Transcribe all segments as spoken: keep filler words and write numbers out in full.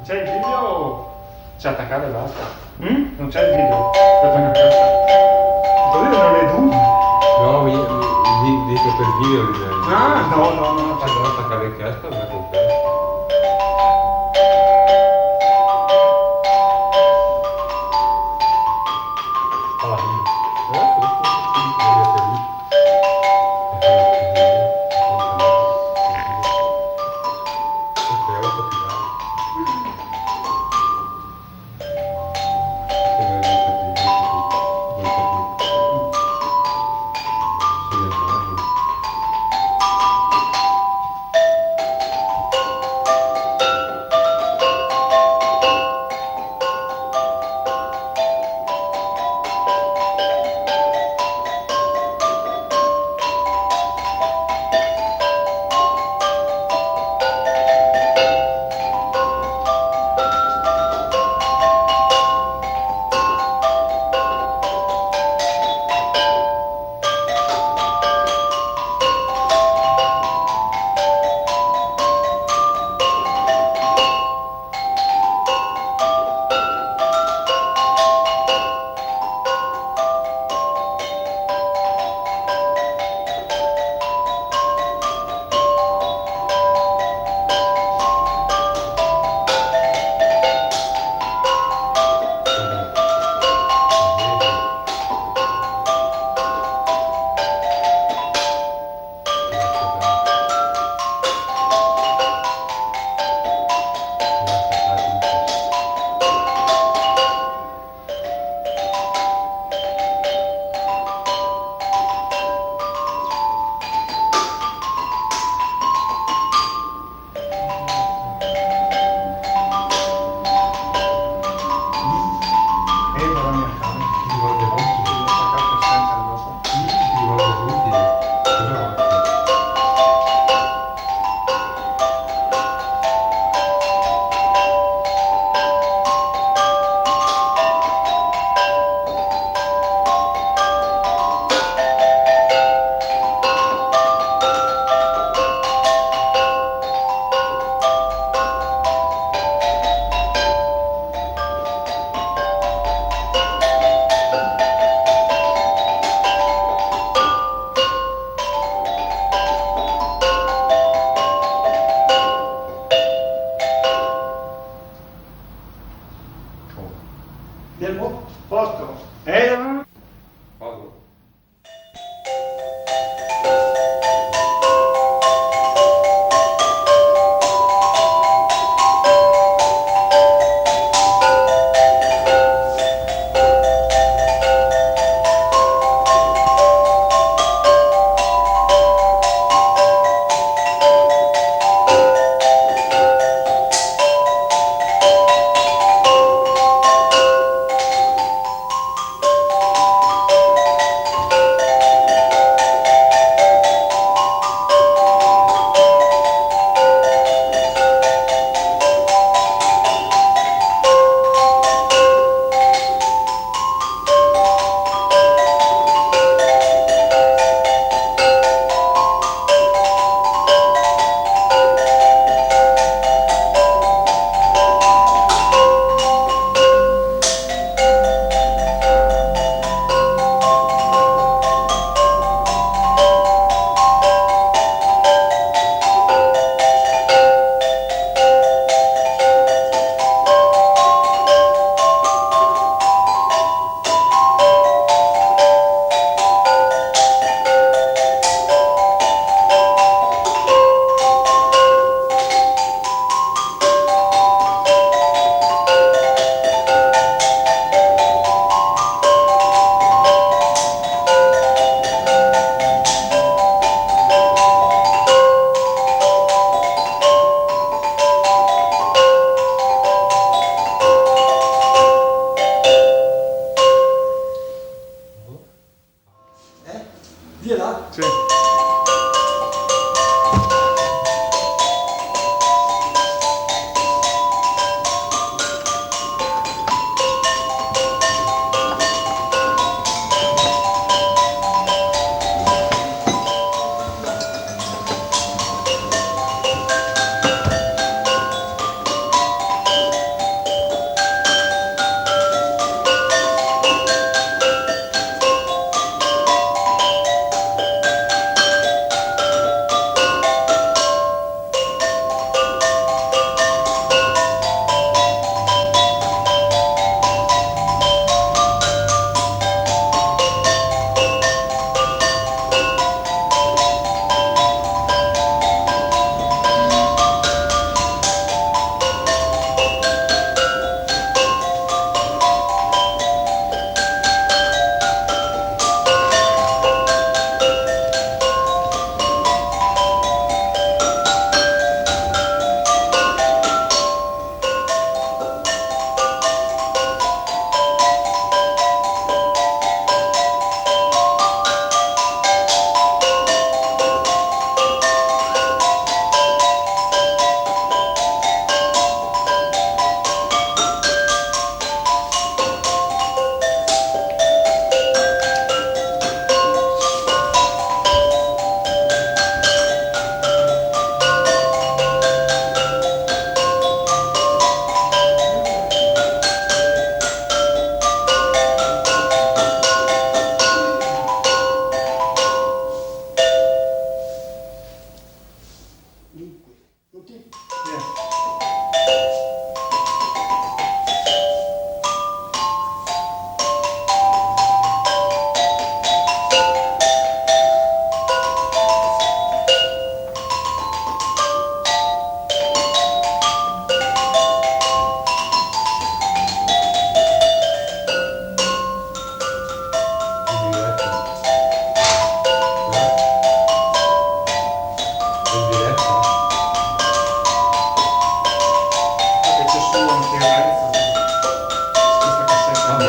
C'è il video? C'è attaccare e basta. Mm? Non c'è il video. Aspetta, non c'è. Il video non è tu? No, mi, mi, mi dico per il video. Ah, no, no, no, no. Allora attaccare anche questa, non è con questa. Alla fine. Eh, questo sì, voglio capire. Fermo, posto. Eh? Vado.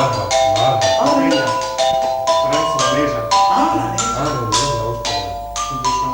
Barba, barba. Ah, la neja. Però insomma, neja. Ah, la neja. Ah, la neja, ok. Quindi sono...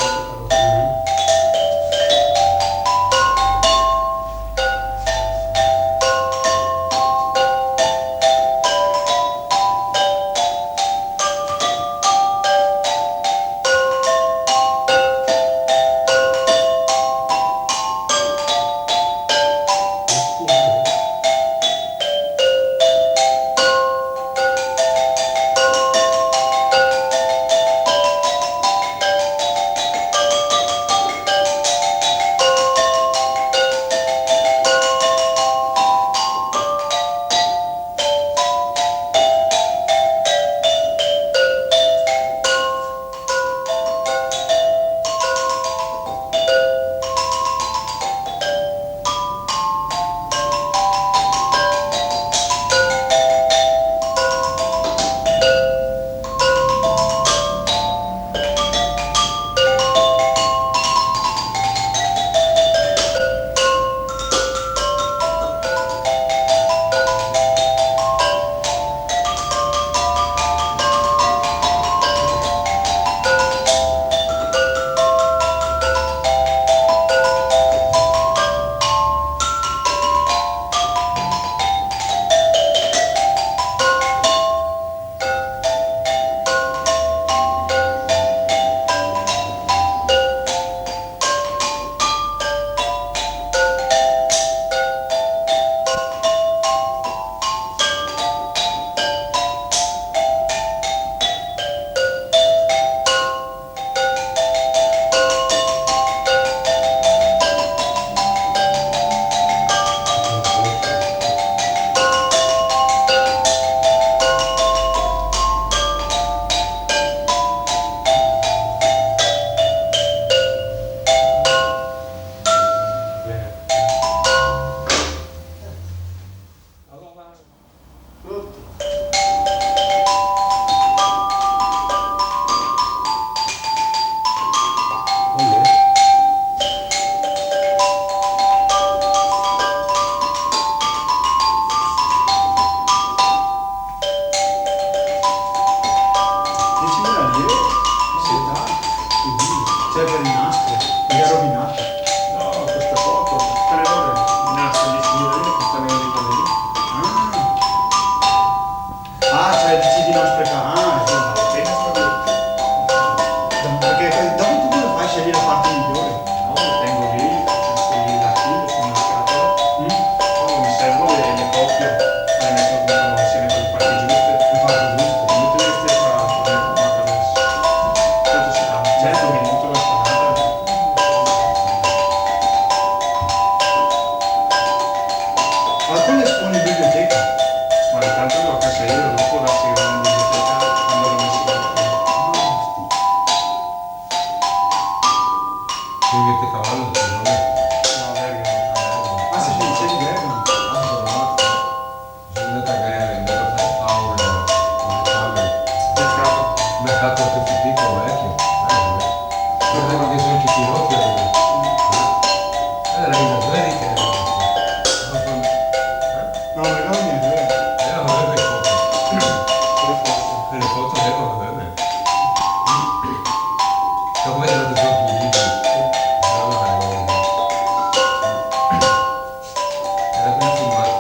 Tutti. Decimila lire? Sì. Cioè, per il nastro, mica rovinato. No, costa poco, tre ore. Nastro, decimila lire, costa meno di quello lì. Ah. Ah, cioè, decidi di non sprecare. Ah, insomma, sì, non so. Dopo, perché dopo tu come fai a scegliere la parte migliore? No, lo tengo lì, sul archivio, su una scatola. Mm? Quando mi servono le, le copio, le metto, diciamo, insieme con le parti giuste. Le parti giuste. Metto le stesse, metto un'altra adesso. Tanto si fa un certo minuto la serata. Ma tu le esponi in biblioteca? Ma intanto lo faccio io, dopo la sera in biblioteca, quando lo messo. Quindi che cavallo, secondo me. No, Bergamo. Ah, sì, sì, sì, Bergamo. Ah, sono là. Bisogna tagliare le mura per fare un, come si chiama? Mercato. Mercato, questo tipo vecchio. Eh, vabbè. Guarda che sono tutti rossi, eh. Eh, la vita vera che è. No, non ricordo niente, vero? Eh, non ricordo. Che le foto, eh, non ricordo. Come era tutto il libro? Era una, era una filmata,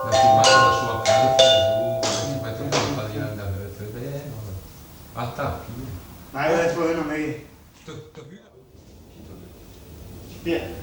una filmata della sua casa, fino a giù, ma è troppo sbagliata, eh, vabbè. Attacchi. Ma hai detto che non è... T'ho, t'ho più... Via.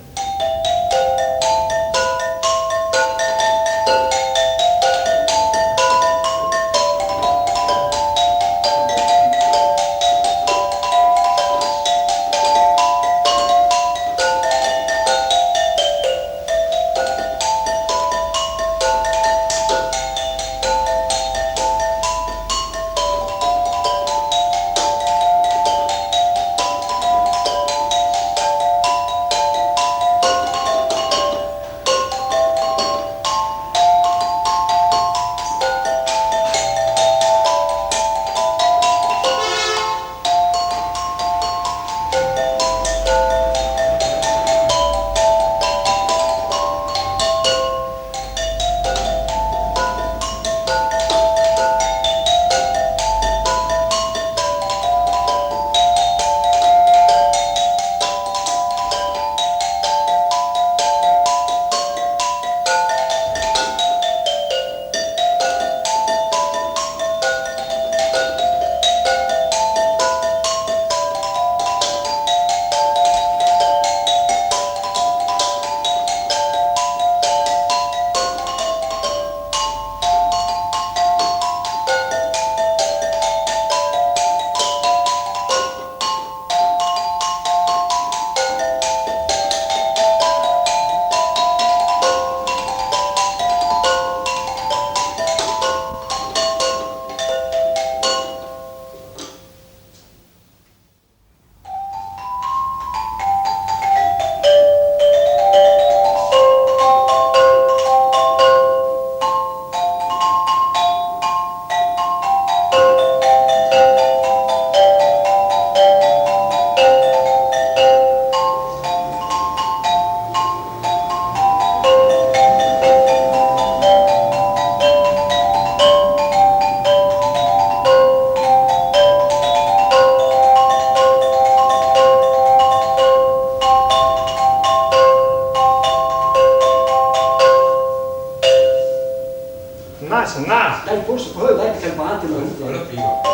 Dai, forse, però dai, che c'è il battito, eh. Quella prima.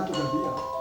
Tuttavia,